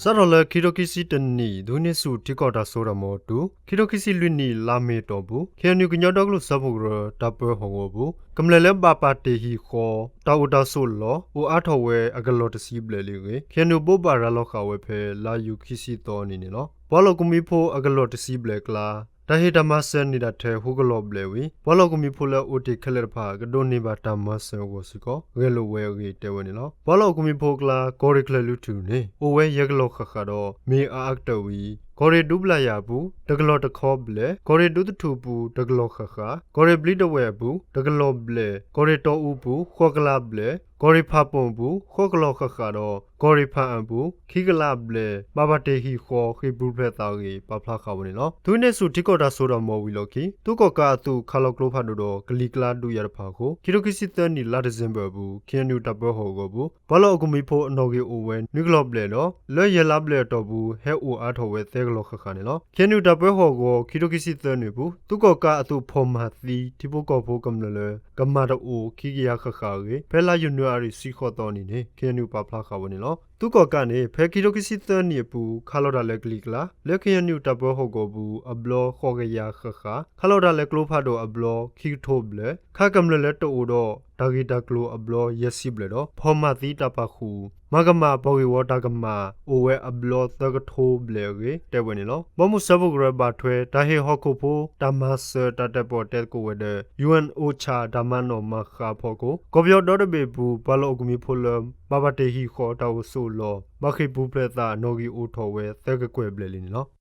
စးထီၣ်လၢခံထိခံဆံတနံၣ် ဒုးန့ၢ်ဆူၣ်ထံကီၢ်တၢ်စိတၢ်ကမီၤတုၤ ခံထိခံဆံလွံၢ်နံၣ် လါမ့ၤအတီၢ်ပူၤ ခ့ၣ်အဲၣ်ယူၣ် ကညီဒီကလုာ်စၢဖှိၣ်ကရၢ တၢ်ပၢဟီၣ်ကဝီၤပူၤ ကမျၢၢ်လၢဘၣ်ပာ်တ့ၢ်ဟံၣ်ဃီ တၢ်အိၣ်တၢ်ဆိးအလီၢ် အိၣ်အါထီၣ်ဝဲအကလီၢ်တဆံဘျဲၣ်လံအဂ့ၢ် ခ့ၣ်အဲၣ်ယူၣ် ဘိးဘၣ်ရၤလီၤဃာ်ဝဲဖဲ လါယူၤခံဆံသီအနံၤန့ၣ်လီၤ. ပှၤလီၢ်အိၣ်ကမှံဖိအကလီၢ်တဆံဘျဲၣ်အကျါ တၢ်ဟ့ၣ်တၢ်မၤစၢၤန့ၢ်တၢ်ထဲ ဃုကလီၢ်ဘျဲၣ်ဝံၤ ပှၤလီၢ်အိၣ်ကမှံဖိလၢအိၣ်တ့ၢ်ခဲလၢာ်တဖၣ် ကဒိးန့ၢ်ဘၣ်တၢ်မၤစၢၤအဂီၢ်စ့ၢ်ကီး ဂဲၤလိာ်ဝဲအဂ့ၢ်တဲဝဲန့ၣ်လီၤ. ပှၤလီၢ်အိၣ်ကမှံဖိအကျါ ကီၢ်ရ့ၣ်ကၠဲၤလွံၢ်ထူၣ်န့ၣ် အိၣ်ဝဲယဲၢ်ကလီၢ်ဃၣ်ဃၣ်ဒီး မ့ၢ်အအါကတၢၢ်ဝံၤ ကီၢ်ရ့ၣ်ဒူဘျၣ်ယၤအပူၤ တကလီၢ်တခီဘျဲၣ်, ကီၢ်ရ့ၣ်ဒူသထူၣ်အပူၤ တကလီၢ်ဃၣ်ဃၣ်, ကီၢ်ရ့ၣ်ဘျံးတဝဲၢ်အပူၤ တကလီၢ်ဘျဲၣ်, ကီၢ်ရ့ၣ်တီအူအပူၤ ဃိးကလးဘျဲၣ်, ကီၢ်ရ့ၣ်ဖၣ်ပူၣ်အပူၤ ဃိးကလီၢ်ဃၣ်ဃၣ်ဒီး ကီၢ်ရ့ၣ်ဖၣ်အၣ်အပူၤ ခံကလးဘျဲၣ် ဘၣ်ပာ်တ့ၢ်ဟံၣ်ဃီ ဃ့ၢ်ပူၤဖျဲးသးအဂ့ၢ် ပာ်ဖျါဃာ်ဝဲန့ၣ်လီၤ. ဒုးန့ၢ်ဆူၣ်ထံကီၢ်တၢ်စိတၢ်ကမီၤဝံၤအလီၢ်ခံ သုးကီၣ်ကးအသုး ခးလီၤကျိဖးဒိၣ်ဒီး ကလံၤကျါဒုးယၤတဖၣ်အဃိ ခံထိခံဆံသၢနံၣ် လါဒံၣ်စ့ဘၢၣ်အပူၤ ခ့ၣ်အဲၣ်ယူၣ် တၢ်ပၢဟီၣ်ကဝီၤအပူၤ ပှၤလီၢ်အိၣ်ကမှံဖိအနီၣ်ဂံၢ်အိၣ်ဝဲ နွံကလီၢ်ဘျဲၣ်ဒီး လၢယဲၢ်လါဘျဲၣ်အတီၢ်ပူၤ ဟဲအိၣ်အါထီၣ်ဝဲသၢကလီၢ်ဃၣ်ဃၣ်န့ၣ်လီၤ. ခ့ၣ်အဲၣ်ယူၣ် တၢ်ပၢဟီၣ်ကဝီၤ ခံထိခံဆံသၢနံၣ်အပူၤ သုးကီၣ်ကးအသုး ဖီၣ်မၤသံ ထံဖိကီၢ်ဖိကမျၢၢ်လၢ ကမၤတအိၣ် ခံကယၤဃၣ်ဃၣ်အဂ့ၢ် ဖဲလါယနူၤအါရံၤ ဆံဃိးသီအနံၤန့ၣ် ခ့ၣ်အဲၣ်ယူၣ် ပာ်ဖျါဃာ်ဝဲန့ၣ်လီၤ. သုးကီၣ်ကးန့ၣ် ဖဲခံထိခံဆံသၢနံၣ်အပူၤ ခးလီၤတၢ်လၢကလံၤကျါ လၢခ့ၣ်အဲၣ်ယူၣ် တၢ်ပၢဟီၣ်ကဝီၤအပူၤ အဘျီ ဃိးကယၤဃၣ်ဃၣ်, ခးလီၤတၢ်လၢကျိဖးဒိၣ်အဘျီ ခံကထိဘျဲၣ်, ခးကမျၢၢ်လၢတအိၣ်ဒီး တၢ်ဂ့ၢ်တၢ်ကျိၤအဘျီ ယဲၢ်ဆံဘျဲၣ်ဒီး ဖီၣ်မၤသံတၢ်ပာ်ဃုာ် မၤကမၣ်ပှၤဂ့ၢ်ဝီတၢ်ကမၣ် အိၣ်ဝဲအဘျီသၢကထိဘျဲၣ်အဂ့ၢ် တဲဝဲန့ၣ်လီၤ. ဘီမုၢ်စၢဖှိၣ်ကရၢဘၣ်ထွဲ တၢ်ဟ့ၣ်ဟီၣ်ခိၣ်ဖိတၢ်မၤစၢၤတၢ်တဲပီၣ်တဲသကိးဝဲၤဒၢး ယူၣ်အၣ်အိၣ်ဆၣ် တၢ်မၤနီၣ်မၤဃါအဖီခိၣ် ကီၢ်ပယီၤဒီတဘ့ၣ်အပူၤ ပှၤလီၢ်အိၣ်ကမှံဖိလၢ ဘၣ်ပာ်တ့ၢ်ဟံၣ်ဃီတၢ်အိၣ်ဆိးအလီၢ် ဘၣ်ဃ့ၢ်ပူၤဖျဲးသးအနီၣ်ဂံၢ်အိၣ်ထီၣ်ဝဲသၢကကွဲၢ်ဘျဲၣ်လံန့ၣ်လီၤ.